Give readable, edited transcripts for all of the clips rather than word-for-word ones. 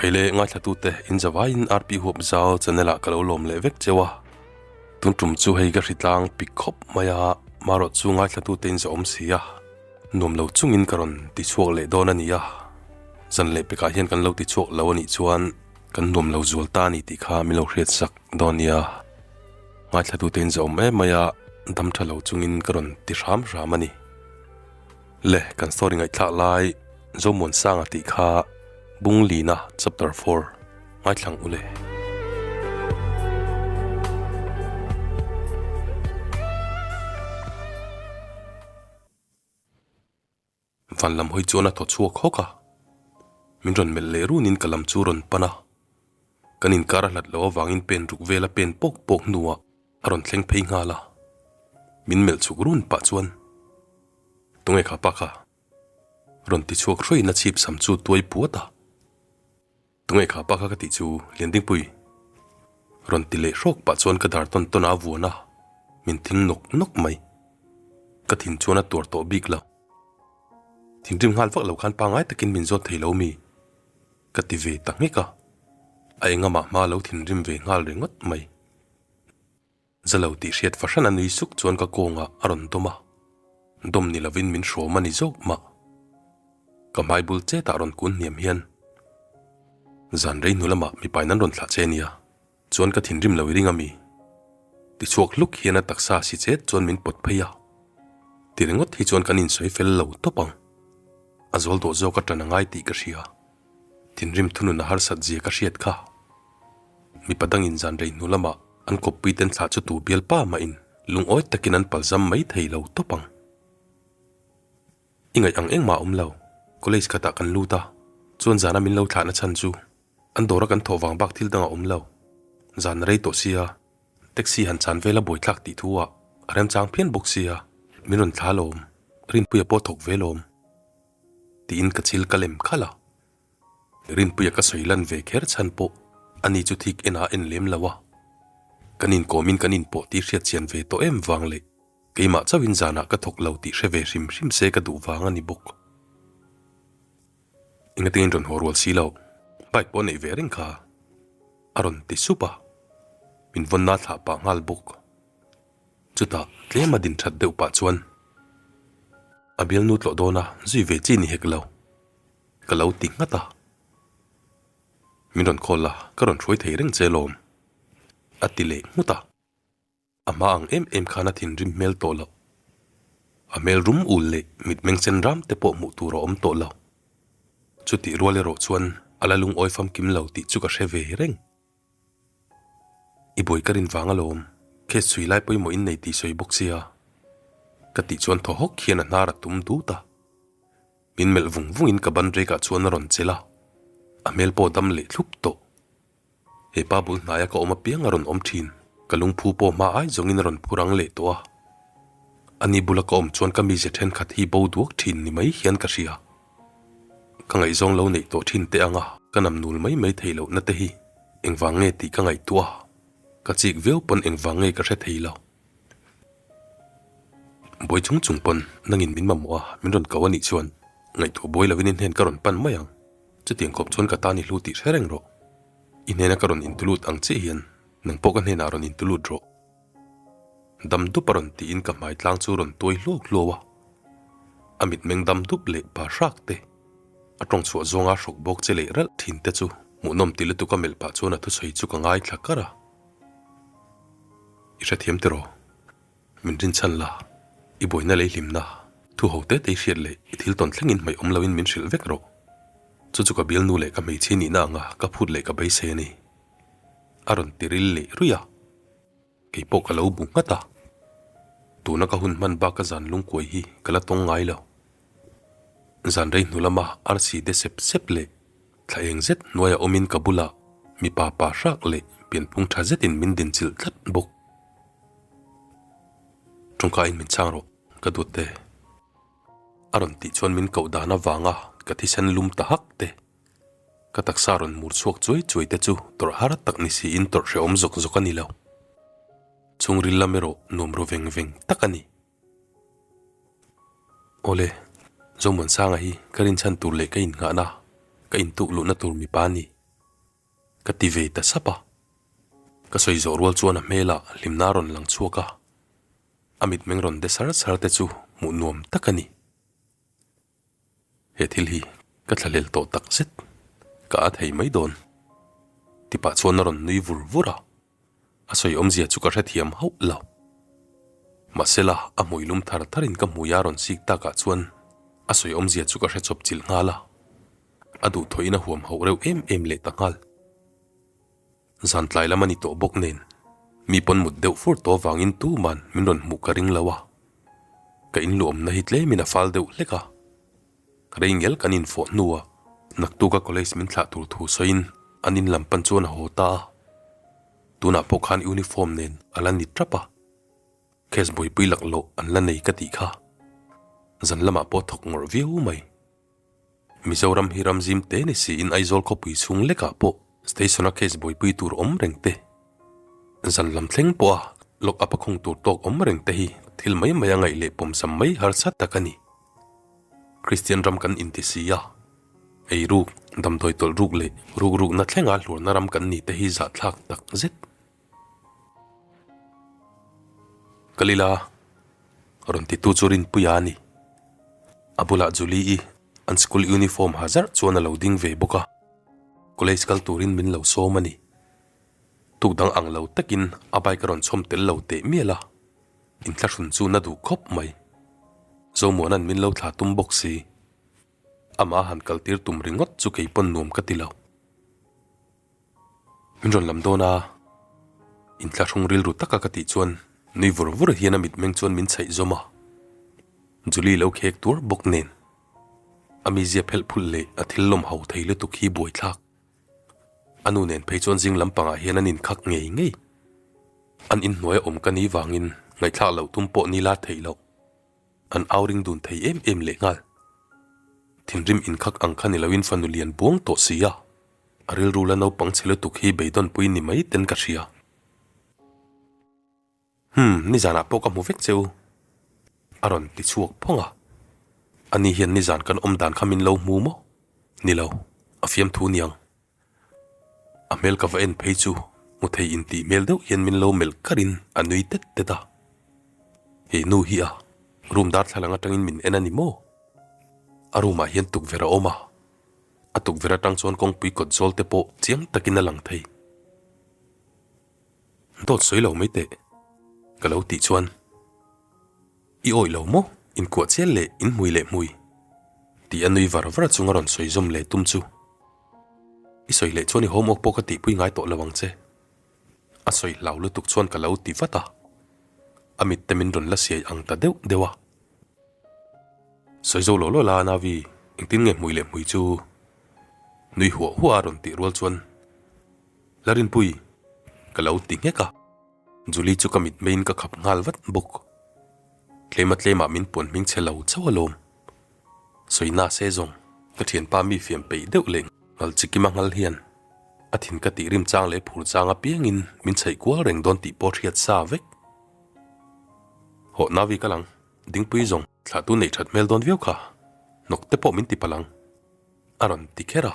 Khaile ngaithlatute in zavaiin RP Huap Zau channel ah ka lo lawm leh vek cheu a. Tun tum chu hei ka hritlang pik khawp mai a, marawh chu ngaithlatute in zawm si a, nuam lo chungin ka rawn ti chhuak leh dawn a ni a. Zan leh pekah hian kan lo ti chhuak lo a nih chuan kan nuam lo zual ta a ni tih kha min lo hriat sak dawn nia. Ngaithlatute in zawm em mai a, dam tha lo chungin ka rawn ti hram hram a ni. Le, kan story ngaihthlak lai Zomuansanga tih kha Bunglina chapter 4 ngaithlang u le. Van lam hawi chuan a thaw chhuak hawk a, min rawn melh leh runin ka lam chu rawn pan a. Kan inkar a hlat loh avangin pen ruk vela pen pawk pawk hnuah a rawn thleng phei nghal a. Min melh chhuk run pah chuan, Tunge kha pa kha? Rawn ti chhuak hruaiin a chhip sam chu tuai puat a. Tunge kha pa kha ka tih chu Liandingpui? Rawn ti leh hrawk pah chuan ka dar tawn tawn a vuan a, min thing nawk nawk mai. Ka thin chuan a tuar tawh bik lo. Thinrim nghal vak lo khan pangai takin min zawt thei lo mi? Ka ti ve ta nghek a, a engamah hma lo thinrim ve nghal ringawt mai. Zalo tih hriat fahran a nui suk chuan ka kawngah a rawn dawm a, dawm ni lovin min hrawm a ni zawk mah. Ka hmai bul chetah rawn kun hniam hian, Zan rei hnu lamah mipain an rawn thlah che nia, chuan ka thinrim lo i ring a mi? Ti chhuak hluk hian a taksa si chet chuan min pawt phei a, ti ringawt hi chuan kan insawi fel lo tawp ang. A zawl dawh zawk a ṭan a ngai tih ka hria. Thinrim thunun a harsat zia ka hriat kha. Mipa dangin zan rei hnu lamah an kawppui ten thlah chu tu bial pa mahin lungawi takin an palzam mai thei lo tawp ang. I ngaih ang engmah a awm lo, college khatah kan lut a, chuan zana min lo thlahna chhan chu an dawra kan thawh vang bak thil dang a awm lo. Zan a rei tawh sia, taxi han chan vel a buaithlak tih thu ah a remchang phian bawk sia, min rawn thla lawm, Rinpuia pawh thawk ve lawm. Tiin ka chil ka lem khalh a. Rinpuia ka sawi lan ve kher chhan pawh ani chu thik en ah en lem lo a. Kan inkawmin kan inpawh tih hriat chian ve tawh em vang leh keimah chauhin zanah ka thawk lo tih hre ve hrim hrim se ka duh vang a ni bawk. Engatinge in rawn haw rual si lo, bike pawh a neih ve reng kha a rawn ti sup a, min vawn na thlah pah nghal bawk. Chutah tlem a din that deuh pah chuan a bialnu tlawh dawn a zui ve chi ni hek lo. Ka lo ti nghat a, Min rawn call la, ka rawn hruai thei reng che lawm, a ti leh nghut a. A hma ang em em khan a thinrim hmel tawh loh. A hmel rum ul leh mitmeng sen ram te pawh hmuh tur a awm tawh lo. Chutih rual erawh chuan a la lungawi famkim lo tih chu ka hre ve reng. I buai ka rin vang alawm, case chhui lai pawimawh in nei tih sawi bawk sia, ka tih chuan thaw hawk hian a hnar a tum dut a. Min melh vung vungin ka ban rekah chuan a rawn chelh a, a hmel pawh dam leh thlup tawh. He pa bul hnaia ka awm apiang a rawn awm thin, ka lungphu pawh hma ai zawngin a rawn phu rang leh tawh a. Ani bula ka awm chuan ka mize thenkhat hi bo duak thin ni mai hian ka hria. Ka ngaihzawng lo neih tawh thin teh anga ka nam nul mai mai theih lohna te hi engvang nge tih ka ngaihtuah a, ka chik viau pawn engvang nge ka hre thei lo. Buai chung chung pawn nangin min mamawh a, min rawn ko a nih chuan ngaihtuah buai lovin i hnen ka rawn pan mai ang. Chutiang khawp chuan ka tan i hlu tih hre reng rawh. I hnena ka rawn intulut ang chiah hian nang pawh ka hnenah rawn intulut rawh. Dam dup a rawn tiin ka hmai tlang chu rawn tuai hluau hluau a. A mitmeng dam dup leh pa hrak te, a tawng chhuah zawnga hrawk bawk che leh ralh thin te chu hmuhnawm ti lutuk a melh pah chuan a thusawi chu ka ngaithla kar a. I hrethiam tiraw? Min rinchhan la, i buaina lei hlimna, thu ho te te i hriat leh i thil tawn thlengin hmaih awm loin min hrilh vek rawh. Chu chu ka bialnu leh ka hmeichhe nihna anga ka phut leh ka beisei a ni. A rawn ti ril leh ruih a, kei pawh ka lo bu nghat a. Tuna ka hun hman bak ka zan lungkuai hi ka la tawng ngai lo. Zan rei hnu lama arsi de sep sep leh Thla eng zet hnuaia awmin ka bulah mipa pa hrak leh pianphung tha zetin min dinchilh tlat bawk. Tawngkain min chhang rawh, ka duat te. A rawn tih chuan min koh dan avanga ka thisen lum ta hak te, ka taksa rawn mur chhuak chuai chuai te chu tawrh har tak ni siin tawrh hrehawm zawk zawk a ni lo. Chhungril lam erawh nuam ru veng veng tak a ni. Awle, Zomuansanga hi ka rinchhan tur leh ka innghahna, ka intuk luhna tur mipa a ni. Ka ti ve ta sap a. Ka sawi zawh rual chuan a hmelah hlimna a rawn lang chhuak a, a mitmeng rawn de sar sar te chu hmuh nuam tak a ni. He thil hi ka thlahlel tawh tak zet, ka a thei mai dawn. Tipah chuan a rawn nui vur vur a, a sawi awmzia chu ka hrethiam hauh lo. Mahsela a hmui lum thar tharin ka hmui a rawn sik takah chuan a sawi awmzia chu ka hre chawp chilh nghal a, a duhthawhin a huam hauh reuh em em leh ta nghal. Zan tlai lam a ni tawh bawk nen, mi pawn mut deuh fur tawh avangin tuman min rawn hmuh ka ring lo a. Ka inluahawmna hi tlemin a fal deuh hlek a. Rei ngel kan infawh hnuah naktuka college min thlah tur thu sawiin an in lam pan chuan a haw ta a. Tunah pawh khan uniform nen a la ni tap a. Case buaipui laklawh an la nei ka tih kha. Zan lamah pawh thawk ngawrh viau mai. Mizoram hi ram zim te ni siin Aizawl khawpui chhung lekah pawh station-a case buaipui tur awm reng te, zan lam thleng pawha lock up a khung tur tawk awm reng te hi thil mai mai a ngaih leh pawmsam mai harsa tak a ni. Kristian ram kan inti si a, eiruk, damdawi tawlh ruk leh rukrukna thlenga hluarna ram kan ni te hi zahthlak tak zet. Kalila rawn titu chu Rinpuia a ni. A bulah Julie-i an school uniform ha zarh chuan a lo ding ve bawk a, college kal turin min lo sawm a ni. Tuk dang ang lo takin a bike a rawn chhawm tel lo teh mial a, inthlahrun chu na duh khawp mai. Zomuana'n min lo thla tum bawk si. Amah a han kaltir tum ringawt chu kei pawn nuam ka ti lo. Min rawn lam dawn a, inthlahrung rilru taka ka tih chuan nui vur vur hian a mitmeng chuan min chhaih zawm a. Julie lo khek tuar bawk nen a mizia phelh phulh leh a thil lawm ho thei lutuk hi buaithlak. A nu nen phei chuan zing lampangah hian an inkhak ngei ngei. An inhnuai a awm ka ni vangin ngaihthlak loh tum pawh ni la theih loh. An au ring dun thei em em lehnghal. Thinrim inkhak ang kha ni loin fanu lian buang tawh si a. A rilru la naupang chhe lutuk hi beidawnpui ni mai ten ka hria. Humm, nizanah pawh ka hmu vek che u. A rawn ti chhuak phawng a. Ani hian nizan kan awm dan kha min lo hmu maw? Ni lo, a fiamthu niang. A hmel ka va en phei chu hmu thei intih hmel deuh hian min lo melh karin a nui tet tet a. He nu hi a room darthlalang atangin min en a ni maw? A room ah hian tukverh a awm a. A tukverh atang chuan kawngpui kawt zawl te pawh chiang takin a lang thei. Dawt sawi lo mai teh, ka lo tih chuan, I awih lo maw? Inkuah chial leh in hmui leh hmui, tih a nui var var chung a rawn sawi zawm leh tum chu. I sawi leh chuan i homework pawh ka tihpui ngai tawh lo ang che. A sawi hlau lutuk chuan ka lo ti vat a, a mit te min rawn la siai ang ta deuh deuh a. Sawi zo lo lo la Navi, engtin nge hmui leh hmui chu nui huah huah a rawn tih rual chuan La Rinpui ka lo ti nghek a, Julie chu ka mitmeiin ka khap nghal vat bawk. Tlema tlemah min puan hming chhe lo chauh alawm. Sawi na se zawng, ka thianpa mi fiam peih deuh leh nghal chikima nghal hian a thin ka tih rim chang leh phur chang apiangin min chhaih kual reng dawn tih pawh hriat sa vek. Hawh Navi ka lang. Dingpui zawng thlahtu neih that hmel dawn viau kha, hnawk te pawh min ti palh ang, a rawn ti kher a.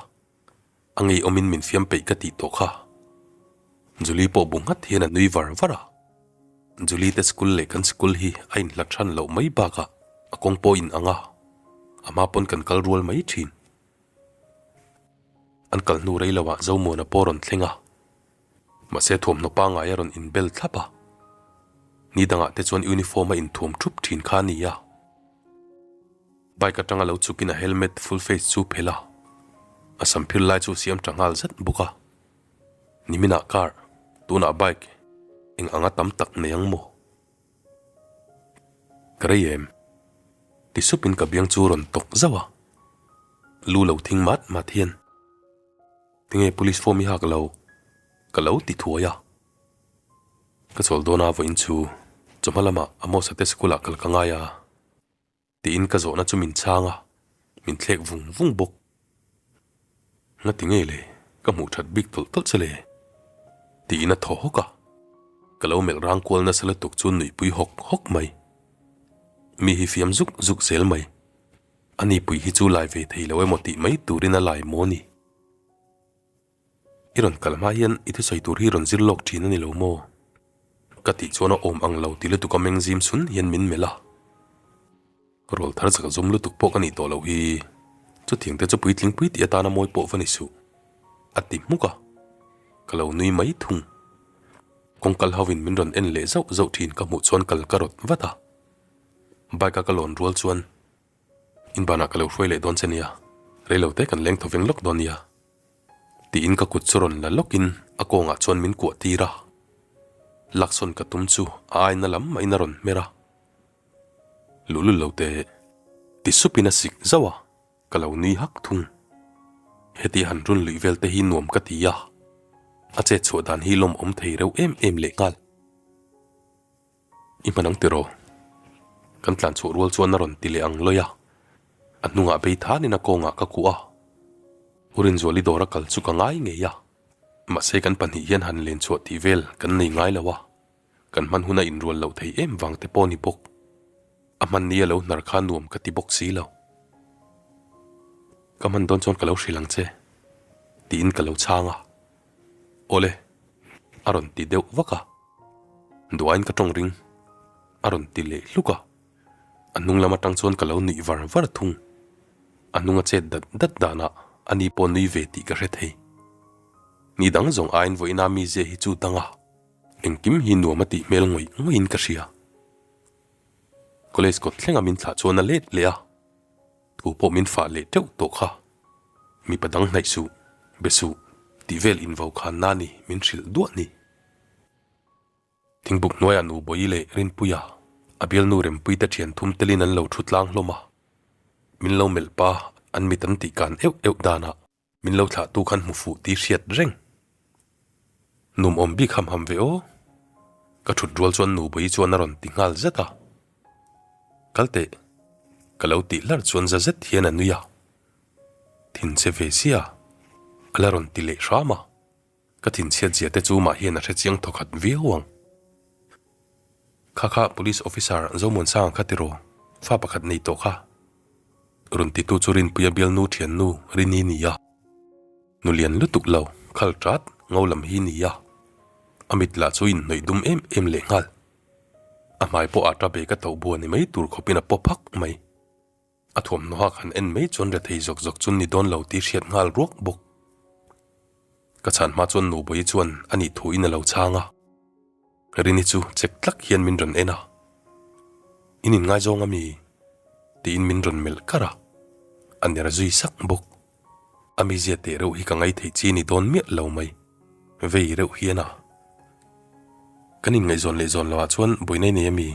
A ngeiawmin min fiam peih ka tih tawh kha. Julie pawh bu nghat hian a nui var var a. Julie te school leh kan school hi a inhlat hran loh mai bakah a kawng pawh in ang a, a hma pawn kan kal rual mai thin. An kal hnu rei loah Zomuana pawh a rawn thleng a. Mahse thuamhnaw pangngai a rawn inbel thlap a, ni dangah te chuan uniform a inthuam thup thin kha a ni a. Bike atanga lo chukin a helmet full face chu phelh a, a sam phir lai chu siam tha nghal zet bawk a. Niminah car, tunah bike eng anga tam tak nei ang maw? Ka rei em? Ti supin ka biang chu rawn tawk zauh a, lu lo thing mat mat hian. Tinge police form i hak lo? Ka lo ti thuai a. Ka chawl dawn a vawiin chu chawhma lamah Amos-a te school ah kal ka ngai a tiin ka zawhna chu min chhang a, min thlek vung vung bawk. Ngati nge le, ka hmuh that bik tawlh tawlh che le? Tiin a thaw hawk a, ka lo melh rang kual nasa lutuk chu nuihpui hawk hawk mai. Mi hi fiam zuk zuk zel mai. A nipui hi chu lai ve thei lo emaw tih mai turin a lai maw ni? I rawn kal hma hian i thusawi tur hi rawn zir lawk thin a ni lo maw? Ka tih chuan a awm ang lo ti lutuk a meng zim sun hian min melh a. Rawl thar chak zum lutuk pawh ka nih tawh loh hi. Chutiang te chu puitling pui tih atana mawi pawh va ni suh. A ti hmuk a. Ka lo nui mai thung. Kawngkal ho in min rawn en leh zauh zauh thin ka hmuh chuan kal ka rawt vat a. Bike a ka lawn rual chuan in banah ka lo hruai leh dawn che nia. Reilo te kan leng thaw veng lawk dawn nia. Tiin ka kut chu rawn la lawkin a kawngah chuan min kuah tir a. Laksawn ka tum chu a aina lam mahin a rawn hmer a. Luhlul lo teh. Ti supin a sik zauh a, ka lo nui hak thung. Heti han run luih vel te hi nuam ka ti a, a chet chhuah dan hi lawmawm thei reuh em em leh nghal. I hman ang tiraw? Kan tlan chhuah rual chuan a rawn ti leh ang lawi a, a hnungah bei thanin a kawngah ka kuah a. U Rinzuali dawra kal chu ka ngai ngei a, mahse kan pahnih hian han len chhuah tih vel kan nei ngai lo a. Kan hman huna inrual loh thei em vang te pawh ni bawk. A hman ni a lo hnar kha nuam ka ti bawk si lo. Ka hman dawn chuan ka lo hrilh ang che, tiin ka lo chhang a. Awle, a rawn ti deuh vak a. Duain ka tawng ring, a rawn ti leh hluk a. A hnung lam atang chuan ka lo nuih var var thung. A hnung a chet dat dat danah ani pawh nui ve tih ka hre thei. Ni dang zawng aiin vawiina mizia hi chu dang a. Engkim hi nuam a tih hmel ngawih ngawihin ka hria. College kawt thlenga min thlah chuan a let leh a, thu pawh min fah leh teuh tawh kha. Mipa dang hnaih suh, be suh tih vel invo khan na ni min hrilh duah ni. Thingbuk hnuaiah Nubawi leh Rinpuia, a bialnu Rempuite thian thum telin an lo thu tlang hlawm a. Min lo melh pa, an mit an tih kan euh euh danah. Min lo thlah tu khan hmu fuh tih hriat reng. Num awm bik ham ham ve aw. Ka thut rual chuan Nubawi chuan a rawn ti nghal zet a. Kal teh. Ka lo tih hlar chuan za zet hian a nui a. Thin che ve sia. A la rawn ti leh hram a. Ka thinchhiat zia te chu mah hian a hre chiang thawkhat viau ang. Kha kha Police Officer Zomuansanga kha tiraw, fa pakhat nei tawh kha. Rawn titu chu Rinpuia bialnu thiannu Rini ni a. Nu lian lutuk lo, khal tat, ngo lam hi ni a. A mit lah chu inhnawih dum em em leh nghal. A hmai pawh a ta be ka toh bua ni mai tur khawpin a paw phak mai. A thuamhnaw hak han en mai chuan rethei zawk zawk chu ni dawn lo tih hriat nghal ruak bawk. Ka chhan hma chuan Nubawi chuan a nih thu in a lo chhang a. Rini chu chek tlak hian min rawn en a. In inngaizawng a mi? tiin min rawn melh kar a. A ner zui sak bawk. A mizia teh reuh hi ka ngai theih chi ni dawn miah lo mai. Vei reuh hian a. Kan inngaihzawn leh zawn loh ah chuan buaina i nei a mi?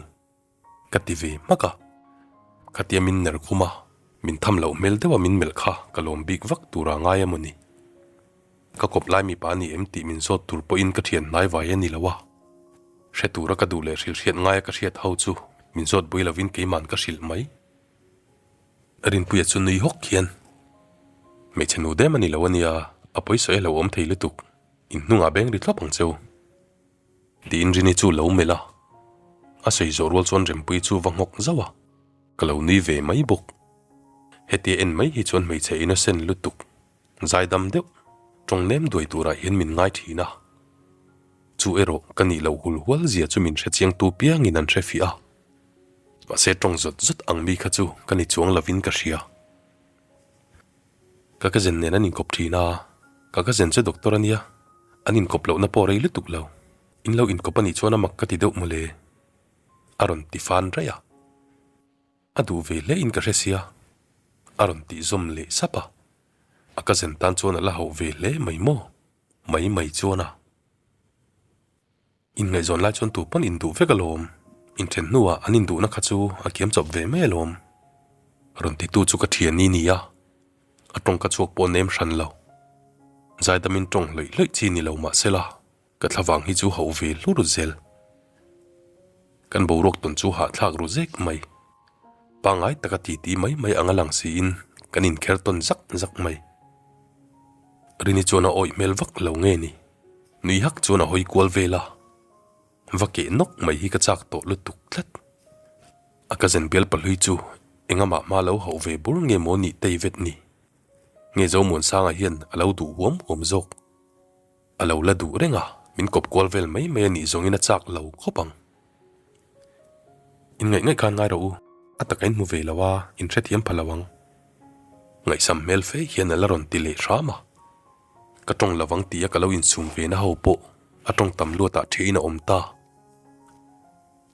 Ka ti ve hmak a, khatia min ner khum a, min tham loh hmel deuha min melh kha ka lawm bik vak tur a ngai a maw ni. Ka kawp lai mipa a ni em tih min zawt tur pawhin ka thian hnai vai a ni lo a, hre tura ka duh leh hrilhhriat ngaia ka hriat ho chu min zawt bui lovin keiman ka hrilh mai. Rinpuia chu nui hawk hian, Hmeichhe nu dem a ni lo a nia, a pawisawi a hlauhawm thei lutuk, in hnungah beng ri thlawp ang cheu. Tiin Rini chu lo melh a, a sawi zawh rual chuan Rempuii chu va nghawk zauh a, ka lo nui ve mai bawk. Hetia en mai hi chuan hmeichhe innocent lutuk, zaidam deuh, tawng nem duai turah hian min ngai thin a. Chu erawh ka nih loh hul hual zia chu min hrechiangtu piangin an hrefiah a, mahse tawng zawt zawt ang mi kha chu ka ni chuang lovin ka hria. Ka cousin nen an inkawp thin a, ka cousin chu doctor a nia, an inkawp lohna pawh rei lutuk lo, in lo inkawp a nih chuan a mak ka ti deuh mawle, a rawn ti fan raih a, a duh ve hle in ka hre sia, a rawn tih zawm leh sap a, a cousin tan chuan a la hauh ve hle mai maw, mai mai chuan a. Inngaihzawn lai chuan tu pawn induh vek alawm, inthen hnuah an induhna kha chu a kiam chawp ve mai alawm. Rawn titu chu ka thian ni nia, a tawngka chhuak pawh nem hran lo. Zaidamin tawng hlawih hlawih chi ni lo mah sela, ka thlavang hi chu hauh ve hlur zel. Kan boruak tawn chu hahthlak ru zek mai. Pangngai taka titi mai mai anga lang siin kan inkher tawn zak zak mai. Rini chuan a awih hmel vak lo nge ni? Nui hak chuan a hawi kual vel a, va keh nawk mai hi ka chak tawh lutuk tlat. A cousin bial pahlui chu engamah hma lo hauh ve bur nge maw nih tei vet ni? Nge Zomuansanga hian a lo duh huam huam zawk? A lo la duh reng a, min kawp kual vel mai mai a nih zawngin a chak lo khawp ang. In ngaih ngaih khan ngai rawh u, a taka in hmu ve lo a, in hrethiam pha lo ang. Ngaihsam hmel fe hian a la rawn ti leh hram a. Ka tawng lo vang tia ka lo insum ve na ho pawh a tawng tam luatah thein a awm ta.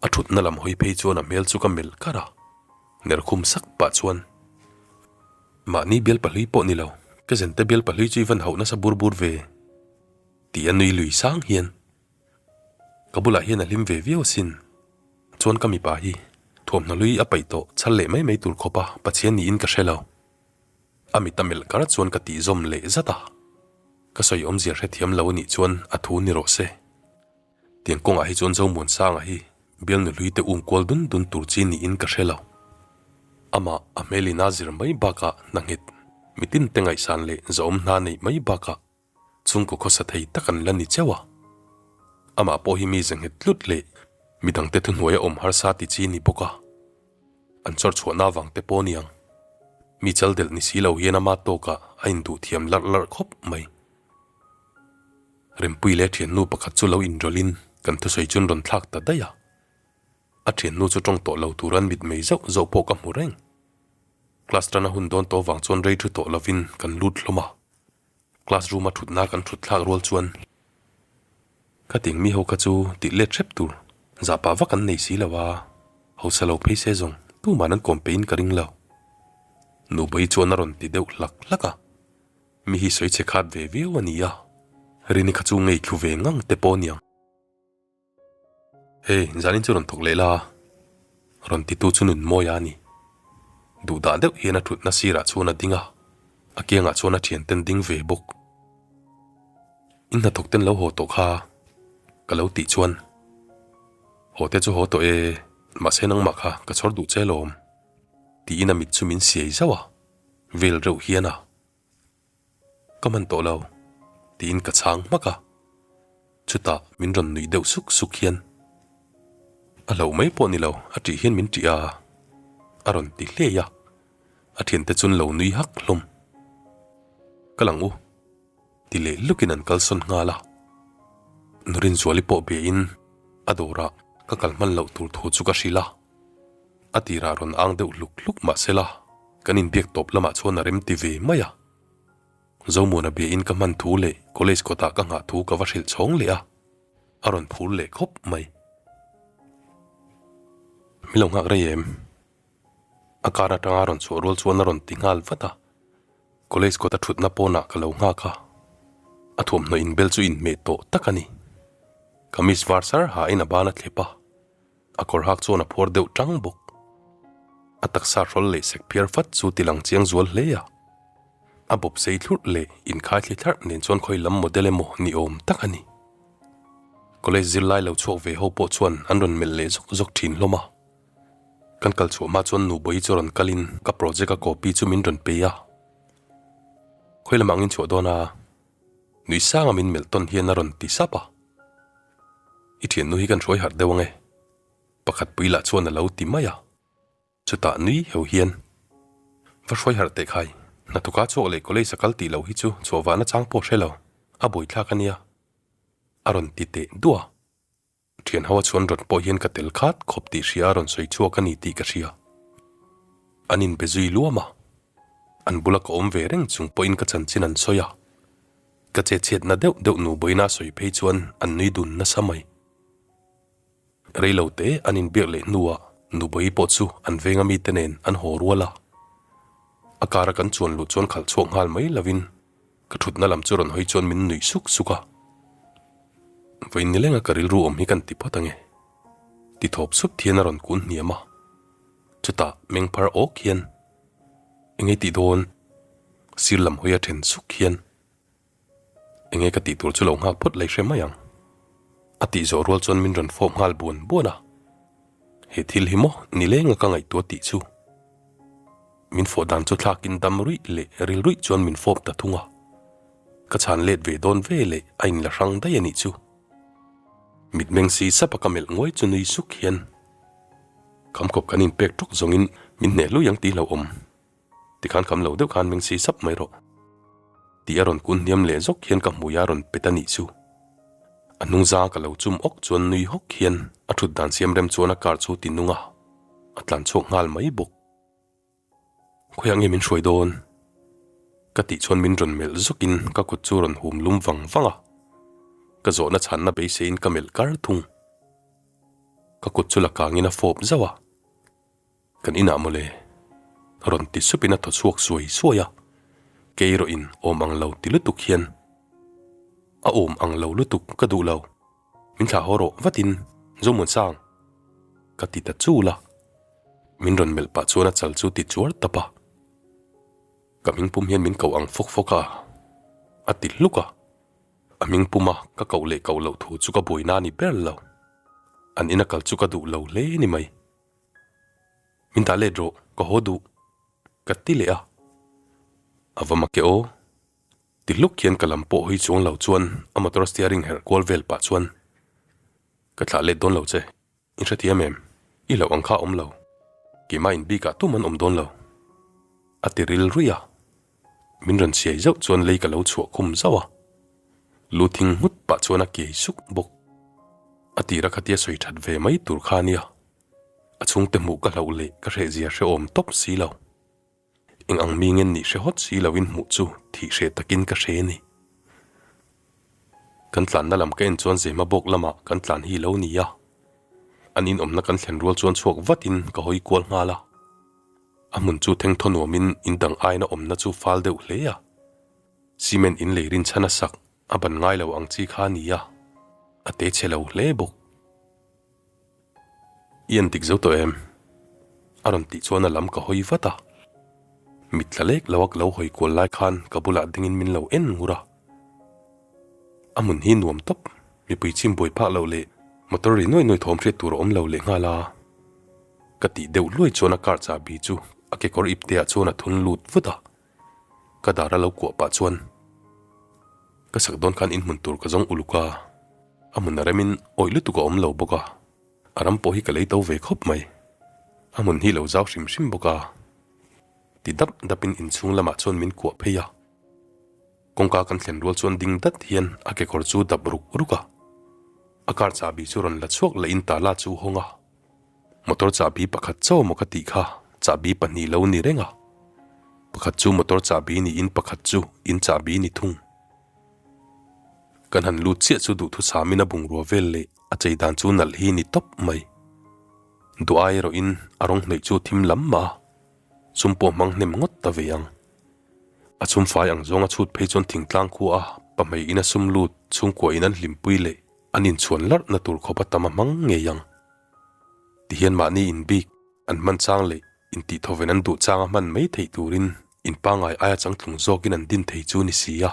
A thutna lam hawi phei chuan a hmel chu ka melh kar a, ner khum sak pah chuan, Mahni bial pahlui pawh ni lo, ka zente bial pahlui chu i van hauh nasa bur bur ve, ti a nui lui sang hian. Ka bulah hian a hlim ve viau asin, chuan ka mipa hi thuamhnaw hlui a paih tawh chhal leh mai mai tur khawpa Pathian niin ka hre lo. A mit a melh kar chuan ka tihzawm leh zat a, ka sawi awmzia hrethiam lo anih chuan a thu ni rawh se. Tiang kawngah hi chuan Zomuansanga hi bialnu hlui te um kual dun dun tur chi niin ka hre lo. Amah a hmelin a zir mai bakah hna nghet, mitin te ngaihsan leh zahawm hna neih mai bakah chhungkaw khawsa thei tak an la ni cheuh a. Amah pawh hi mi ze nghet tlut leh midangte thuhnuaia awm harsa ti chi ni bawk a. An chawr chhuahna avang te pawh niang. Mi chaldelh ni si lo hian ama tawkah a induh thiam larh larh khawp mai. Rempui leh thiannu pakhat chu lo inrawlhin kan thusawi chu an rawn thlak ta daih a. A thiannu chu tawng tawh lo tur an mitmei zauh zauh pawh ka hmu reng. Class tan a hun dawn tawh vang chuan rei thu tawh lovin kan lut hlawm a. Class room a thutna kan thut thlak rual chuan ka ting mi ho kha chu tih let hrep tur zahpah vak an nei si lo a, hausa lo phei se zawng tuman an kawm peihin ka ring lo. Nubawi chuan a rawn ti deuh hlak hlak a. Mi hi sawi che khat ve viau a ni a, Rini kha chu ngei thlu ve ngang te pawh aniang. Hey, zanin chu rawn thawk leh la, rawn titu chu Nunmawia a ni. Duhdah deuh hian a thutna sirah chuan a ding a, a kiangah chuan a thianten ding ve bawk. In hnathawk ten lo haw tawh kha ka lo tih chuan, Haw te chu haw tawh e, mahse nangmah kha ka chhawr duh che lawm, tiin a mit chu min siai zauh a, vel reuh hian a. Ka hman tawh lo, tiin ka chhang hmak a. Chutah min rawn nuih deuh suk suk hian, A hlauh mai pawh ni lo, a ṭih hian min ṭih a, a rawn ti hliai a. A ṭhiante chuan lo nui hak hlawm. Ka lang u, ti leh lukin an kalsawn nghal a. Nurinzuali pawh biain a dawrah ka kal hman loh tur thu chu ka hrilh a. A tirah rawn ang deuh hluk hluk mah sela, kan inbiak tawp lamah chuan a rem ti ve mai a. Zomuana biain ka hman thu leh college kawtah ka nghah thu ka va hrilh chhawng leh a, a rawn phur leh khawp mai. Mi lo nghak rei em? A car atanga rawn chhuah rual chuan a rawn ti nghal vat a. College kawta thutna pawnah ka lo nghak a, a thuamhnaw inbel chu inhmeh tawh tak a ni. Kamis var sar hain a ban a thlep a. A kawr hak chuan a phuar deuh tang bawk. A taksa hrawl leh sek phiar fat chu ti lang chiang zual hle a. A bawp sei thlurh leh inkhai thli thlarh nen chuan khawi lam model emaw ni awm tak a ni. College zirlai lo chhuak ve ho pawh chuan an rawn melh leh zawk zawk thin hlawm a. Kan kal chhuah hma chuan Nubawi chu rawn kalin ka project a copy chu min rawn pe a. Khawi lamah angin chhuah dawn a? Nui sanga min melh tawn hian a rawn ti sap a. I thiannu hi kan hruai harh deuh ange. Pakhat pui lah chuan a lo ti mai a. Chutah nui heu hian, Va hruai harh teh khai, hnathawka chhuak leh college a kal tih loh hi chu chhuah vahna chang pawh hre lo, a buaithlak a nia. A rawn ti teh duah a. Thian ho a chhuan rawn pawh hian ka tel khat khawp tih hria a rawn sawi chhuak a ni tih ka hria. An inbe zui luam a, an bula ka awm ve reng chung pawhin ka chanchin an sawi a. Ka che chhiatna deuh deuh nu bawiina sawi phei chuan an nui dun nasa mai. Rei lo te an inbiak leh hnuah nu bawi pawh chu an venga mite nen an haw rual a. A kara kan chuan luh chuan khalh chhuak nghal mai lovin Ka thutna lam chu rawn hawi chuan min nuih suk suk a. Vawiin nilenga ka rilru awm hi kan ti phawt ange. Ti thawp sup thian a rawn kun hniam a. Chutah meng phar awk hian enge tih dawn? Sir lam hawi a then suk hian enge ka tih tur chu lo nghak phawt lei hre mai ang. A tih zawh rual chuan min rawn fawp nghal buan buan a. He thil hi maw nilenga ka ngaihtuah tih chu. Min fawh dan chu thlakin dam ruih leh ril ruih chuan min fawp ta thung a. Ka chhan let ve dawn ve leh a inla hrang daih a nih chu. Mitmeng si sap a ka melh nguai chu nui suk hian kham khawp kan inpek tawk zawngin min hneh hlui ang tih hlauhawm. Tikhan kham lo deuh khan meng si sap mai rawh. Tih a rawn kun hniam leh zawk hian ka hmui a rawn pet a nih chu. A hnung zang ka lo chum awk chuan nui hawk hian a thut dan siam rem chuan a car chu ti nung a, a tlan chhuak nghal mai bawk. Khawiah nge min hruai dawn? Ka tih chuan min rawn melh zawkin ka kut chu rawn hum lum vang vang a, ka zawhna chhanna beiseiin ka melh kar thung. Ka kut chu la kangin a fawp zauh a. Kan inah mawle. Rawn ti supin a thaw chhuak suai suai a, kei erawh in awm ang lo ti lutuk hian a awm ang lo lutuk ka duh lo, min thlah haw rawh vatin Zomuansang ka ti ta chul a, min rawn melh pah chuan a chal chu ti chuar tap a, ka hmingpum hian min koh ang fawk fawk a, a ti hluk a, a hmingpuma ka koh leh koh loh thu chu ka buaina a ni ber lo, an ina kal chu ka duh lo hle ni mai. Min dah let rawh, ka haw duh, ka ti leh a. A va mak e aw. Ti hluk hian ka lam pawh hawi chuang lo chuan a motor steering herh kual vel pah chuan, Ka thlah let dawn lo che, in hrethiam em? I hlauh ang kha a awm lo, keimah in bikah tum an awm dawn lo. A ti ril ruih a. Min rawn chhiai zauh chuan lei ka lo chhuah khum zauh a, lu thing nghut pah chuan a kiai suk bawk. A tira khatia sawi that ve mai tur kha a nia. A chhungte hmuh ka hlauh leh ka hrehzia hrehawm tawp si lo. Eng ang mi ngen nih hre hawt si loin hmuh chu thih hreh takin ka hre ni. Kan tlanna lam ka en chuan Zema bawk lamah kan tlan hi lo ni a. An inawmna kan thlen rual chuan chhuak vatin ka hawi kual nghal a. A hmun chu thengthaw nuamin in dang aina awmna chu fal deuh hle a. Cement in lei rinchhan a sak a ban ngai lo ang chi kha a ni a, a te chhe lo hle bawk. I en dik zo tawh em? A rawn tih chuan a lam ka hawi vat a. Mit tla lek lo a ka lo hawi kual lai khan ka bulah dingin min lo en ngur a. A hmun hi nuam tawp, mipui chim buai phak loh leh motor ri nuai nuai thawm hriat tur a awm lo leh nghal a. Ka tih deuh hluai chuan a car chahbi chu a kekawr ipte ah chuan a thun lut vut a. Ka dar a lo kuah pah chuan ka sak dawn khan inhmun tur ka zawng uluk a, a hmun a remin awih lutuk a awm lo bawk a, a ram pawh hi ka lei to ve khawp mai. A hmun hi lo zau hrim hrim bawk a, ti dap dapin inchhung lamah chuan min kuah phei a. Kawngka kan thlen rual chuan ding dat hian a kekawr chu dap ruk ruk a, a car chahbi chu rawn la chhuak lehin tala chu hawng a. Motor chahbi pakhat chauh maw ka tih kha chahbi pahnih lo ni reng a, pakhat chu motor chahbi niin pakhat chu in chahbi ni thung. Kan han lut chiah chu duhthusamin a bungrua vel leh a chei dan chu nalh hi ni tawp mai. Duh ai erawhin a rawng hnawih chu thim lam mah a, sum pawh hmang hnem ngawt ta ve ang. A chhum fai ang zawng a chhut phei chuan thingtlang khua a pahmei in a sum lut chhungkua in an hlimpui leh an inchhuan larhna tur khawp a tam a hmang ngei ang. Tihian mahni inbik an hman chang leh intihthawen an duh changa hman mai theih turin in pangngai aia changtlung zawkin an din thei chu ni si a.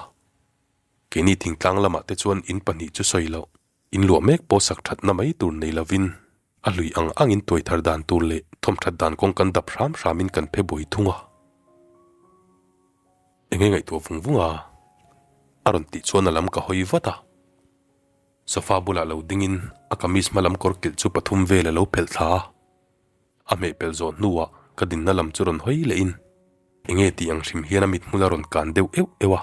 Keini thingtlang lamah te chuan in pahnih chu sawi loh, in luah mek pawh sak thatna mai tur nei lovin a hlui ang angin tuai thar dan tur leh thawmthat dan kawng kan dap hram hramin kan phe buai thung a. Enge ngaihtuah vung vung a? A rawn tih chuan a lam ka hawi vat a. Sofa bulah lo dingin a kamis hma lam kawr kilh chu pathum vel a lo phelh thla a, a hmeh pelh zawh hnuah ka dinna lam chu rawn hawi lehin enge tih ang hrim hian a mithmul a rawn kan deuh euh euh a.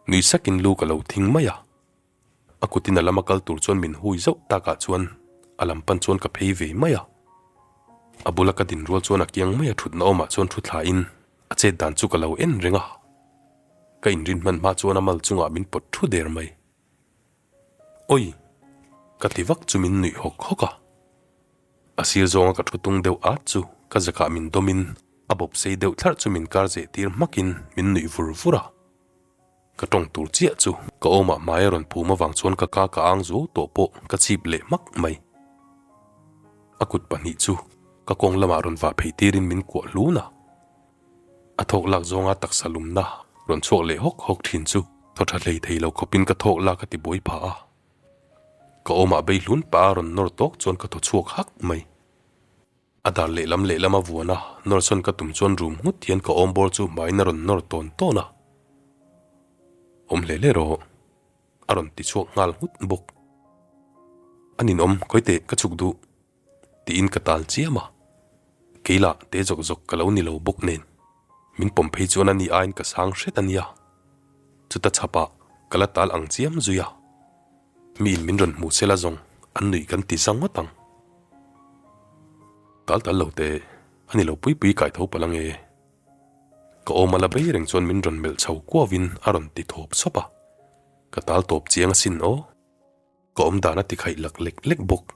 Nui sakin lu ka lo thing mai a, a kutin a lama kal tur chuan min hui zauh takah chuan a lam pan chuan ka phei ve mai a. A bula ka din rual chuan a kiang mai a thutna awmah chuan thu thlain a chet dan chu ka lo en reng a, ka inrin hman hma chuan a mal chungah min pawt thu der mai. Oi! Ka ti vak chu min nuih hawk hawk a. A sir zawnga ka thu tung deuh at chu ka zakah min dawmin a bawp sei deuh thlarh chu min kar zeh tir hmakin min nuih vur vur a. Ka tawng tur chiah chu ka awmah hmai a rawn phum avang chuan ka ka ka ang zuau tawh pawh ka chip leh hmak mai. A kut pahnih chu ka kawng lamah rawn vah phei tirin min kuah hlun a. A thawk lak zawnga taksa lumna rawn chhuak leh hawk hawk thin chu thaw tha hlei thei lo khawpin ka thawk lak a ti buai phah a. Ka awmah bei hlun pah a rawn nawr tawk chuan ka thaw chhuak hak mai. A dar lehlam lehlam a vuan a, nawr sawn ka tum chuan rum nghut hian ka awm bawr chu hmaiin a rawn nawr tawn tawn a. Awm hle hle rawh. A rawn ti chhuak nghal nghut bawk. A ninawm, khawi teh ka chhuk duh. Tiin ka tal chiam a, kei lah te zawk zawk ka lo ni lo bawk nen, min pawm phei chuan a ni aiin ka sang hret a nia. Chuta chhapah ka la tal ang chiam zui a, miin min rawn hmu sela zawng an nuih kan ti za ngawt ang. Tal tal lo teh, a ni lo pui pui kai tho palh ange. Ka awm a la bei reng chuan min rawn melh chho kuauin a rawn ti thawp sawp a, ka tal tawp chiang asin aw. Ka awm dan a ti khaih lak lek lek bawk.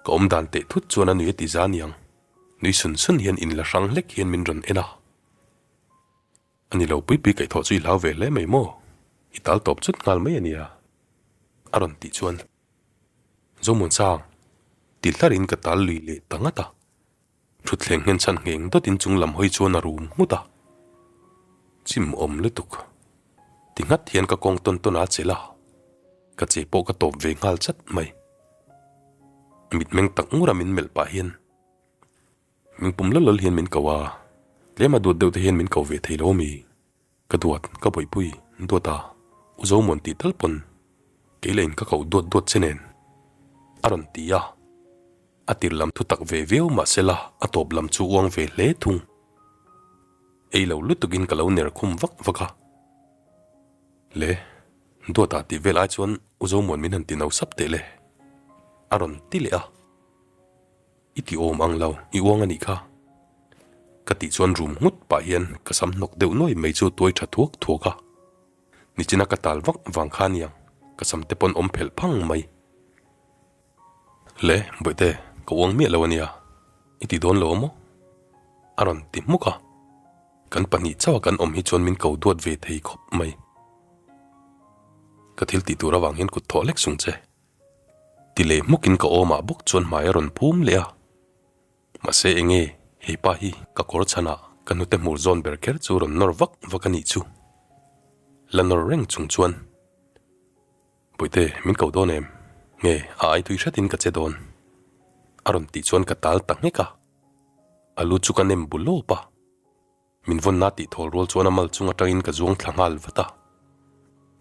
Ka awm dan teh thut chuan a nui a ti za niang, nui sun sun hian inla hrang hlek hian min rawn en a. A ni lo pui pui kaihthawh chu i hlau ve hle mai maw? I tal tawp chut nghal mai a nia, a rawn tih chuan Zomuansang ti hlarin ka tal lui leh ta ngat a. Thutthleng nghen chhan ngheng dawtin chung lam hawi chuan a rum nghut a. Chim awm lutuk ti nghat hian ka kawng tawn tawn a chelh a, ka che pawh ka tawp ve nghal chat mai. Mitmeng tak ngura min melh pah hian Min pum lawlh lawlh hian min ko a, tlema duat deuh te hian min ko ve thei lo ami? Ka duat, ka bawihpui, duat a, u Zomuan tih tal pawn kei lah in ka koh duat duat che nen a rawn ti a, a tir lam thu tak ve viau mahsela a tawp lam chu uang ve hle thung. Ei lo lutuk in ka lo ner khum vak vak a, Le, duat ah tih vel ai chuan u Zomuan min han ti no sap teh le a rawn ti leh a. I ti awm ang lo, i uang a nih kha. Ka tih chuan rum nghut pah hian ka sam hnawk deuh nuai mai chu tuai tha thuak thuak a. Nichina ka tal vak vang kha aniang, ka sam te pawn awm phelh phang mai. Le, Bawihte, ka uang miah lo ania, i ti dawn lo a maw? A rawn ti hmuk a. Kan pahnih chauh a kan awm hi chuan min ko duat ve thei khawp mai. Ka thil tih tur avang hian kut thawh lek sung che. Ti leh hmukin ka awmah bawk chuan hmai a rawn phum leh a. Mahse enge hei pa hi ka kawr chhanah ka hnute hmur zawn ber kher chu rawn nawr vak vak a nih chu. La nawr reng chung chuan, Puite, min ko dawn em? Nge, a ai tui hretin ka che dawn? A rawn tih chuan ka tal ta nghek a. A lu chu ka nem bu lawp a. Min vawnna tih thawl rual chuan a mal chung atangin ka zuang thla nghal vat a.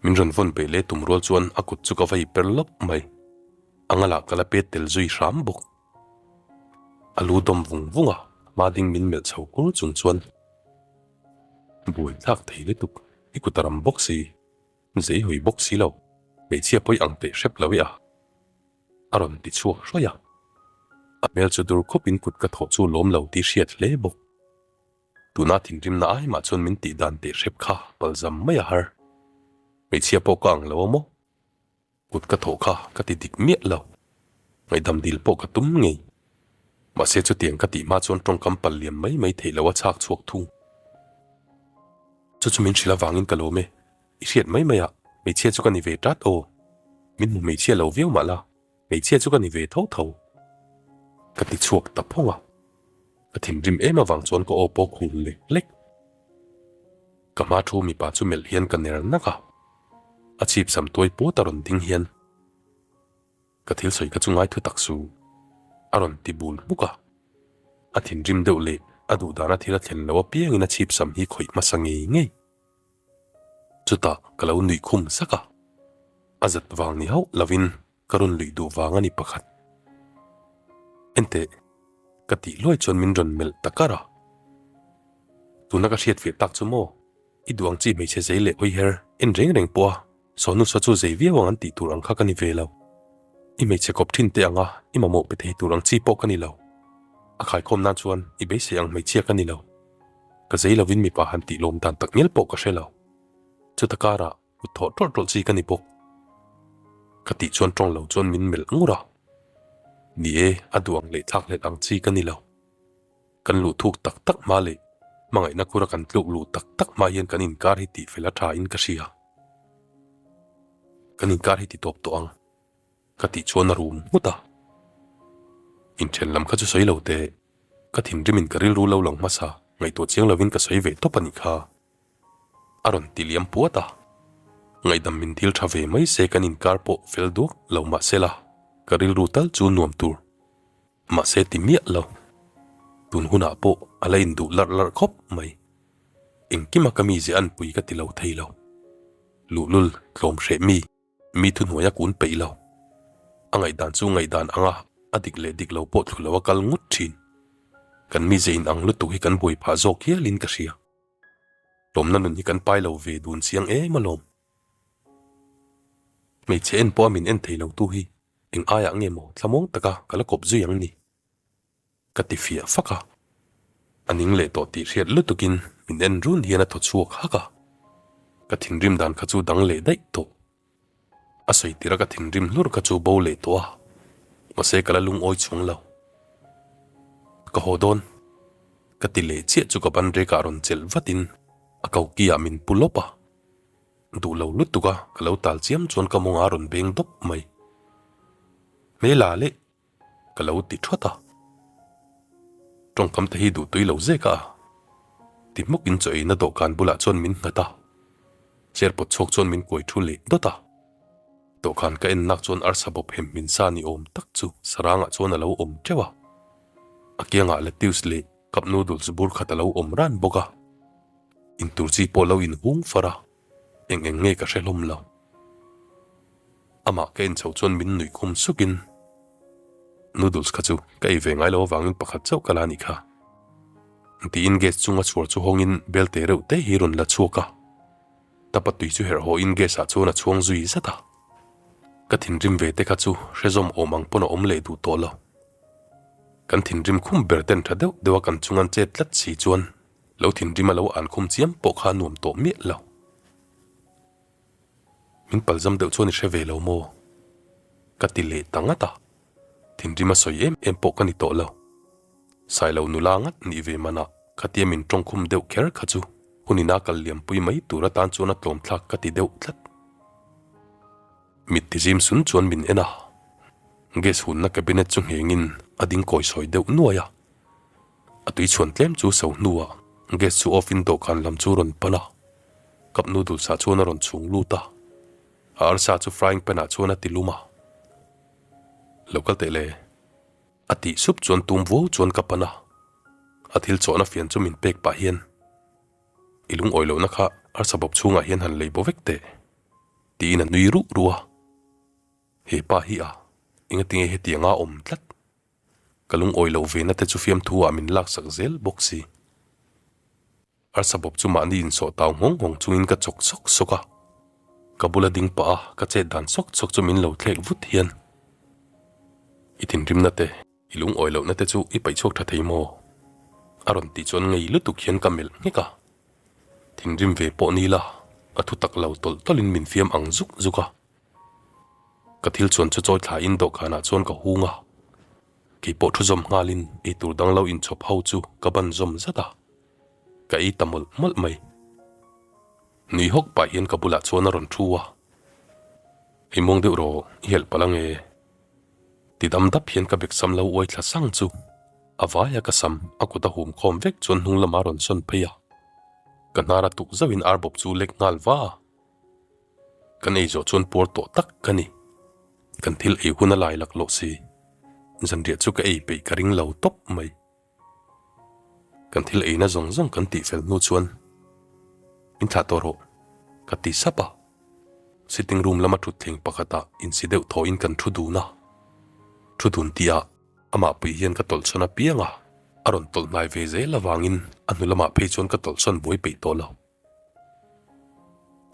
Min rawn vawn beh leh tum rual chuan a kut chu ka vai per lawp mai. A ngalah ka la pet tel zui hram bawk. A lu dawm vung vung a, hma ding min melh chho kur chung chuan buai thlak thei lutuk, i kut a ram bawk si, zei hawi bawk si lo, hmeichhia pawi ang teh hrep lo i a, a rawn ti chhuak hrawih a. A hmel chu dur khawpin kut ka thawh chu lawm lo tih hriat hle bawk. Tuna thinrimna ai mah chuan min tih dan teh hrep kha palzam mai a har. Hmeichhia pawh ka ang lo a maw? Kut ka thawh kha ka ti dik miah lo. Ngaihdam dil pawh ka tum ngei. Mahse chutiang ka tih hma chuan tawngkam pal liam mai mai theih lo a chhak chhuak thung. Chu chu min hrilh avangin ka lawm e. I hriat mai mai ah hmeichhia chu ka ni ve tat aw. Min hmu hmeichhia lo viau mah la. Hmeichhia chu ka ni ve tho tho. Ka ti chhuak ta phawng a. Ka thinrim em avang chuan ka aw pawh khur lek lek. Ka hma thu mipa chu melh hian ka ner nak a. A chhip sam tuai pawt a rawn ding hian ka thil sawi kha chu ngai thu tak su a rawn ti bul hmuk a. A thinrim deuh leh a duh dana thil a thlen lo apiangin a chhip sam hi khawih hmasa ngei ngei. Chutah ka lo nuih khum sak a, a zat vang ni hauh lovin ka rawn luih duh vang a ni pakhat. Enteh, ka tih luai chuan min rawn melh ta kar a. Tuna ka hriat fiah tak chu maw, i duh ang chi hmeichhe zei leh hawi her en reng reng pawh a, sawhnu saw chu zei viau ang an tih tur ang kha ka ni ve lo. I hmeichhe kawp thin teh anga i mamawh pe thei tur ang chi pawh ka ni lo. A khaikhawm nan chuan i beisei ang hmeichhia ka ni lo. Ka zei lovin mipa han tih lawm dan tak ngial pawh ka hre lo. Chuta karah kut thawh tawlh tawlh chi ka ni bawk. Ka tih chuan tawng lo chuan min melh ngur a. Ni e, a duh ang leh thlak hlet ang chi ka ni lo. Kan luh thuk tak tak hma leh hmangaihna khura kan tluk luh tak tak hma hian kan inkar hi tih fel a tha in ka hria. Kan inkar hi ti tawp tawh ang. Ka tih chuan a rum nghut a. Inthen lam kha chu sawi lo teh. Ka thinrimin ka rilru lo lang hmasa ngaihtuah chiang lovin ka sawi ve tawp a nih kha. A rawn ti liam puat a. Ngaihdam min dil tha ve mai se kan inkar pawh fel duak lo mahse la, ka rilru tal chu nuam tur. Mahse ti miah lo. Tun hunah pawh a la induh larh larh khawp mai. Engkima ka mize anpui ka ti lo thei lo. Luhlul tlawm hreh mi. Mi thuhnuai a kun peih lo. A ngaihdan chu ngaihdan anga a dik leh dik lo pawh thlu lo a kal ngut thin. Kan mize in ang lutuk hi kan buai phah zawk hialin ka hria. Tlawmna nun hi kan pai lo ve dun chiang em alawm. Hmeichhe en pawha min en thei lo tu hi eng aiah nge maw thlamuang taka ka la kawp zui ang ni? Ka ti fiah fak a. A ning leh tawh tih hriat lutukin min en run hian a thaw chhuak hak a. Ka thinrim dan kha chu dang leh daih tawh. A sawi tirh a ka thinrim hlur kha chu bo leh tawh a, mahse ka la lungawi chhung lo. Ka haw dawn. Ka ti leh chiah chu ka ban rekah rawn chelh vatin a koki ah min pu lawp a. Duh lo lutuk a ka lo tal chiam chuan ka mawngah a rawn beng dawp mai. Hmela leh Ka lo ti thawt a. Tawngkam te hi duh tui lo zek a. Ti hmuk in chaw eina dawhkan bulah chuan min nghat a. Chair pawt chhuak chuan min kuai thu leh dawt a. Dawhkan ka en nak chuan arsa bawp hem min sa ni awm tak chu sarangah chuan a lo awm teuh a. A kiangah lettuce leh cup noodles bur khat a lo awm ran bawk a. Intur chi pawh lo inhung far a. Eng eng nge ka hre hlawm lo. Amah ka en chho chuan min nuih khum sukin, Noodles kha chu ka ei ve ngai lo avangin pakhat chauh ka la nih kha. Tiin gas chunga chhuar chu hawngin belte reuh te hi rawn la chhuak a. Tapa tui chu herh hawhin gas ah chuan a chhuang zui zat a. Ka thinrim ve te kha chu hre zawm awm ang pawn a awm leh duh tawh lo. Kan thinrim khum ber ten tha deuh deuh a kan chung an chet tlat si chuan lo thinrim a lo an khum chiam pawh kha a nuam tawh miah lo. Min palzam deuh chuan i hre ve lo maw? Ka ti leh ta ngat a, thinrim a sawi em em pawh ka ni tawh lo. Sailo nula ngat nih ve manah khatia min tawngkhum deuh kher kha chu hun ina kal liampui mai tur atan chuan a tlawmthlak ka ti deuh tlat. Mit tizim sun chuan min en a, gas hunna cabinet chu nghengin a ding kawi sawi deuh nuai a. A tui chhuan tlem chu so hnuah gas chu off in dawhkan lam chu rawn pan a, cup noodles ah chuan a rawn chhung lut a, a arsa chu frying pan ah chuan a ti lum a. Lo kal teh le. A tih sup chuan tum vuau chuan ka pan a, a thil chawhna fian chu min pek pah hian, I lungawi lohna kha arsa bawp chhungah hian han lei bo vek teh, tiin a nui ruh ruh a. He pa hi a, engatinge hetianga a awm tlat? Ka lungawi loh ve na te chu fiamthu ah min laksak zel bawk si. Arsa bawp chu mahni insawh tau nghawng nghawng chungin ka chawk sawk sawk a. Ka bula ding pah a ka chet dan sawk sawk chu min lo thlek vut hian. I thinrimna te, i lungawi lohna te chu i paihchhuak tha thei maw? A rawn tih chuan ngei lutuk hian ka melh nghek a. Thinrim ve pawh ni la, a thu tak lo tawlh tawlhin min fiam ang zuk zuk a. Ka thil chuan chu chawi thlain dawhkanah chuan ka hung a, kei pawh thu zawm nghalin eitur dang lo inchhawp ho chu ka ban zawm zat a, ka ei ta mawlh mawlh mai. Nui hawk pah hian ka bulah chuan a rawn thu a, Ei muang deuh rawh, i helh palh ange. Ti dam dap hian ka bek sam lo uai thla sang chu a vaia ka sam a kut a hum khawm vek chuan hnung lamah a rawn sawn phei a, ka hnar a tuk zauhin arbawp chu lek nghal va a. Kan ei zawh chuan puar tawh tak ka ni. Kan thil ei hun a lai laklawh si. Zanriah chu ka ei peih ka ring lo tawp mai. Kan thil eina zawng zawng kan tih fel hnu chuan min thlah tawh rawh ka ti sap a. Sitting room lama thutthleng pakhatah insi deuh thawhin kan thu dun a. Thu dun tihah amah pui hian ka tawlhsawn apiang a, a rawn tawlh hnai ve zel avangin a hnu lamah phei chuan ka tawlhsawn buai peih tawh lo.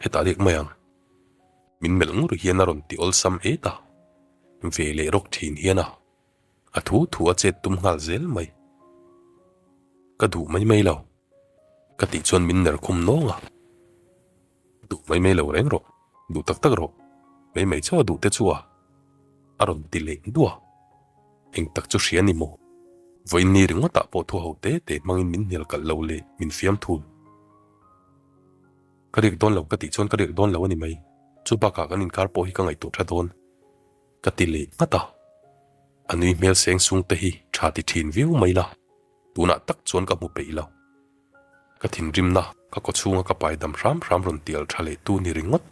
Hetah riak mai ang. Min melh ngur hian a rawn ti awlsam et a, ve leh rawk thin hian a, a thu thu a chet tum nghal zel mai. Ka duh mai mai lo, ka tih chuan min ner khum nawng a. Duh mai mai lo reng rawh, duh tak tak rawh, mai mai chauh a duh te chu a, a rawn ti leh duah. Eng tak chu hria ni maw? Vawiin ni ringawtah pawh thu ho te te hmangin min hnial kalh lo leh min fiam thul. Ka riak dawn lo ka tih chuan ka riak dawn lo a ni mai. Chu bakah kan inkar pawh hi ka ngaihtuah tha dawn. Ka ti leh nghat a. A nui hmel seng sung te hi tha ti thin viau mai la, tunah tak chuan ka hmu peih lo. Ka thinrimna ka kawchhunga ka pai dam hram hram rawn tial tha leh tu ni ringawt.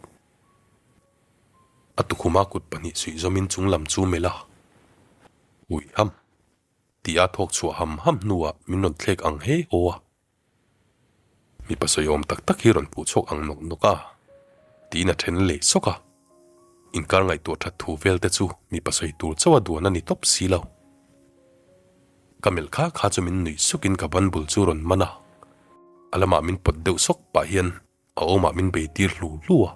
A tukhuma kut pahnih suih zawmin chung lam chu melh a, Ui ham! Tih a thawk chhuah ham ham hnuah min rawn thlek ang he haw a. Mipa sawiawm tak tak hi rawn puh chhuak ang nawk nawk a, tiin a then leh sawk a. Inkar ngaihtuah that thu vel te chu mipa sawi tur chauh a duan a ni tawp si lo. Ka melh kha kha chu min nuih sukin ka ban bul chu rawn man a. A lamah min pawt deuh sawk pah hian a awmah min bei tir hlu hlu a.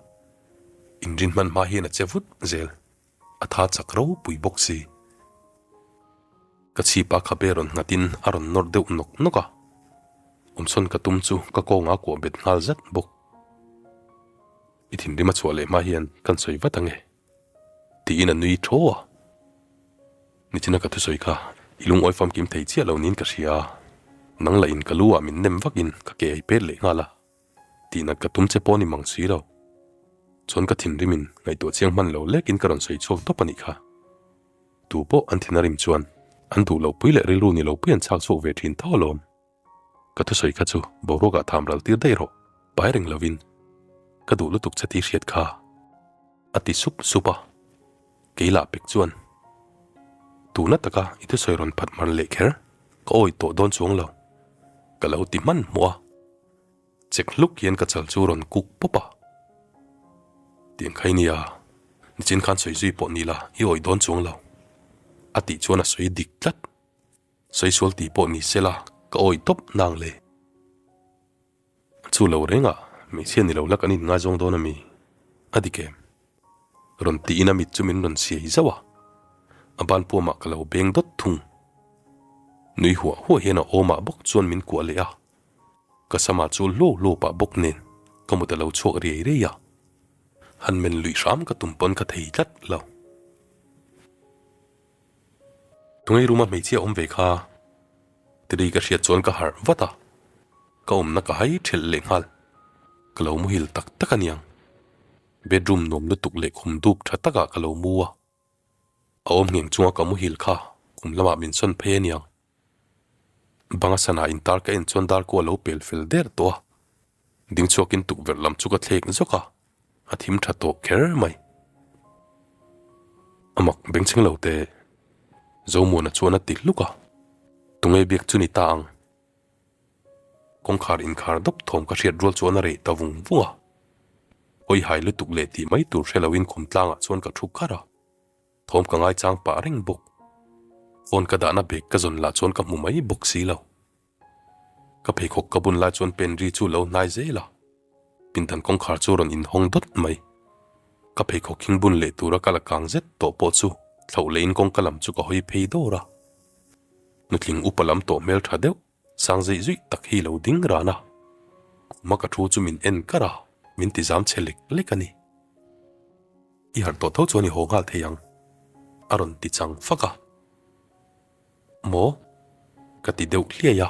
Inrin hman hma hian a che vut zel. A tha chak ropui bawk si. Ka chhipa khabe rawn nghatin a rawn nawr deuh nawk nawk a. Awmsawn ka tum chu ka kawngah a kuah bet nghal zat bawk. I thinrim a chhuah leh hma hian kan sawi vat ange. Tiin a nui thaw a. Nichina ka thusawi kha i lungawi famkim thei chiah lo niin ka hria a, nang lah in ka lu ah min nem vakin ka ke ei pet leh nghal a, tihnat ka tum che pawh ni mang si lo. Chuan ka thinrim in ngaihtuah chiang hman lo lek in ka rawn sawi chhuak tawp a nih kha. Tu pawh an thin a rim chuan an duh lo pui leh rilru ni lo pui an chhak chhuak ve thin tho alawm. Ka thusawi kha chu boruakah tham ral tir daih rawh, pai reng lovin ka duh lutuk che tih hriat kha a ti sup sup a, kei lah pek chuan tuna taka i thusawi rawn phat mar leh kher ka awi tawh dawn chuang lo ka lo ti hman hmuh a, chek hluk hian ka chal chu rawn kuk pawp a, tiang kha i nia, nichin khan sawi zui pawh ni la i awi dawn chuang lo a tih chuan a sawi dik tlat. Saisual tih pawh ni sela ka awih tawp nang le. Chu lo rengah hmeichhia ni lo la kan inngaizawng dawn a mi? A dik em? Rawn tiin a mit chu min rawn siai zauh a, a ban puamah ka lo beng dawt thung. Nui huah huah hian a awmah bawk chuan min kuah leh a, ka samah chu hluau hluau pah bawk nen ka mut a lo chhuak riai riai a, han men luih hram ka tum pawn ka thei tlat lo. Tunge room a hmeichhia awm ve kha? Tiri ka hriat chuan ka harh vat a, ka awmna ka hai thelh leh nghal. Ka lo muhil tak tak aniang. Bedroom nuam lutuk leh khum dup tha takah ka lo mu a, a awm ngheng chunga ka muhil kha kum lamah min sawn phei aniang. Banga sana intar ka en chuan dar ku a lo pel fel der tawh a, ding chhuakin tukverh lam chu ka thlek zawk a, a thim tha tawh kher mai. A mak bengchheng lo teh, Zomuana chuan a ti hluk a, tunge biak chu ni ta ang? Kawngkhar inkhar dawp thawm ka hriat rual chuan a reh ta vung vung a, hawi hai lutuk leh tih mai tur hre loin khum tlangah chuan ka thu kar a. Thawm ka ngaichang pah reng bawk. Phone ka dahna bag ka zawn lah chuan ka hmu mai bawk si lo. Ka pheikhawk ka bun lai chuan pen ri chu lo hnai zel a, pindan kawngkhar chu rawn inhawng dawt mai. Ka pheikhawk hing bun leh tura ka la kang zet tawh pawh chu thlauh lehin kawngka lam chu ka hawi phei dawr a. Nutling upa lam tawh hmel tha deuh sang zeih zuih tak hi lo ding ran a, khuma ka thu chu min en kar a, min ti zam che lek lek a ni. I harh tawh tho chuan i haw nghal thei ang, a rawn ti chang fak a. Maw? Ka ti deuh hliai a,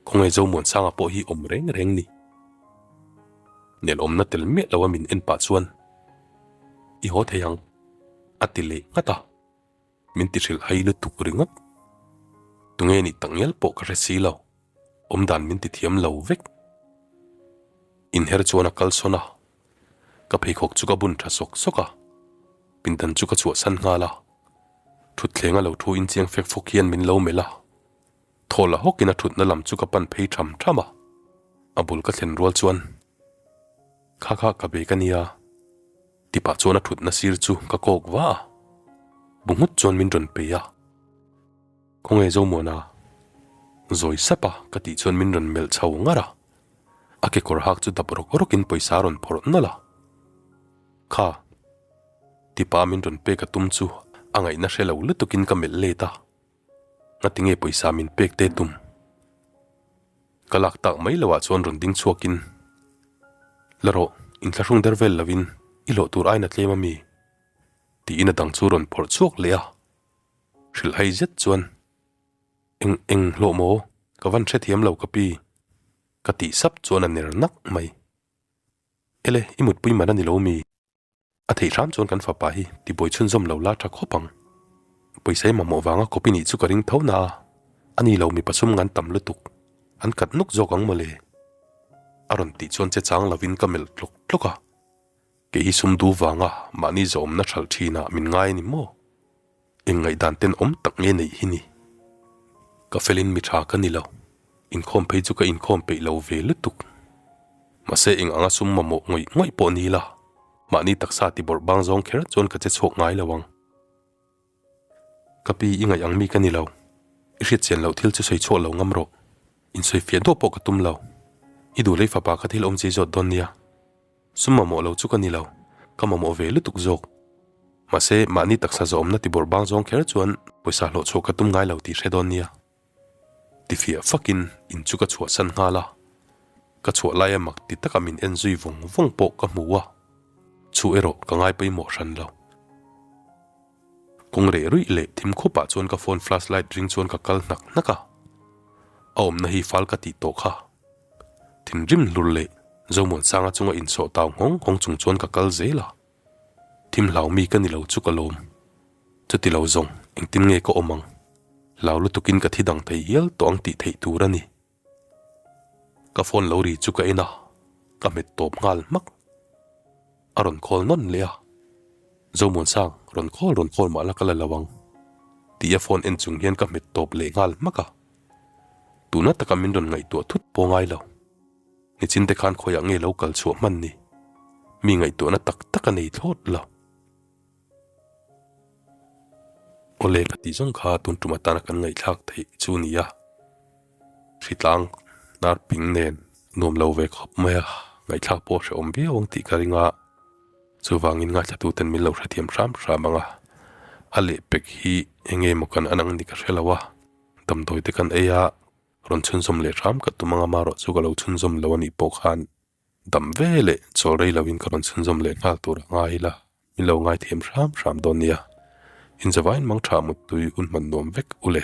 khawnge Zomuansanga pawh hi awm reng reng ni. Nelawmna tel miah lo a min en pah chuan, I haw thei ang, a ti leh nghat a. Min ti hrilh hai lutuk ringawt. Tunge nih tak ngial pawh ka hre si lo, awmdan min ti thiam lo vek. Inher chuan a kal sawn a, ka pheikhawk chu ka bun tha sawk sawk a, pindan chu ka chhuahsan nghal a. Thutthleng a lo thu inchiang fek fawk hian min lo melh a, thaw la hawkin a thutna lam chu ka pan phei tham tham a, a bul ka thlen rual chuan, Kha kha ka bag a nia. Tipah chuan a thutna sir chu ka kawk va a, bu nghut chuan min rawn pei a. Khawnge Zomuana? Zawi sap a ka tih chuan min rawn melh chho ngar a, a kekawr hak chu dap rawk rawkin pawisa a rawn phawrh nawlh a. Kha. Tipa min rawn pek a tum chu a ngaihna hre lo lutukin ka melh let a, ngatinge pawisa min pek te tum? Ka lak tak mai loah chuan rawn ding chhuakin, La rawh, inthlahrung der vel lovin i hlawh tur aina tlem a mi? tiin a dang chu rawn phawrh chhuak leh a. Hrilhhai zet chuan, Eng eng hlawh maw? Ka van hrethiam lo ka pi, ka tih sap chuan a ner nak mai. Ele, i mutpui man a ni lo mi? A theih hram chuan kan fapa hi tibuai chhunzawm lo la tha khawp ang. Pawisa i mamawh vanga copy nih chu ka ring tho na a, a ni lo mipa sum ngan tam lutuk, an kat nuk zawk ang mawle. A rawn tih chuan che chang lovin ka melh tlawk tlawk a, kei hi sum du vanga mahni zawmna hralh thinah min ngai a ni maw? Eng ngaihdan ten awm tak nge neih hi ni? Ka felin mi tha ka ni lo, inkhawm phei chu ka inkhawm peih lo ve lutuk. Mahse eng anga sum mamawh ngawih ngawih pawh ni la, mahni taksa ti bawrh bang zawng kher chuan ka che chhuak ngai lo ang. Ka pi i ngaih ang mi ka ni lo, i hriat chian loh thil chu sawi chhuak lo ngam rawh, insawi fiah duah pawh ka tum lo. I duh lei fapa kha thil awmzia i zawt dawn nia. Sum mamawh lo chu ka ni lo, ka mamawh ve lutuk zawk. Mahse, mahni taksa zawhawmna ti bawrh bang zawng kher chuan pawisa hlawh chhuah ka tum ngai lo tih hre dawn nia. Ti fiah fakin in chu ka chhuahsan nghal a. Ka chhuah laia mak ti taka min en zui vawng vawng pawh ka hmu a, chu erawh ka ngai pawimawh hran lo. Kawng reh ruih leh thim khupah chuan ka phone flash light ring chuan ka kal hnak hnak a, a awmna hi fal ka tih tawh kha. Thinrim hlur leh Zomuansanga chunga insawh tau nghawng nghawng chung chuan ka kal zel a, thim hlau mi ka ni lo chu ka lawm. Chuti lo zawng engtin nge ka awm ang? Hlau lutukin ka thi dang thei hial tawh ang tih theih tur a ni. Ka phone lo ri chu ka en a, ka hmet tawp nghal hmak. A rawn call nawn leh a, Zomuansang, rawn call rawn call mah la ka la lo ang. Tih a phone en chung hian ka hmet tawp leh nghal hmak a. Tuna taka min rawn ngaihtuah thut pawh ngai lo. Nichin te khan khawiah nge lo kal chhuah hman ni? Mi ngaihtuahna tak tak a nei thlawt lo. Awle ka tih zawng kha tun tum atana kan ngaihthlak theih chu a ni a, hritlang hnar ping nen nuam lo ve khawp mai a, ngaihthlak pawh a hrehawm viau ang tih ka ring a, chuvangin ngaithlatuten min lo hrethiam hram hram ang a, a lehpek hi eng nge maw kan an ang ni ka hre lo a, damdawi te kan ei a, rawn chhunzawm leh hram ka tum ang a, marawh chu ka lo chhunzawm lo a nih pawh khan Dam ve leh chawl rei loin ka rawn chhunzawm leh nghal tur a ngai ila, min lo ngaithiam hram hram dawn nia. Inzavain mangtha muttui hun hman nuam vek u le.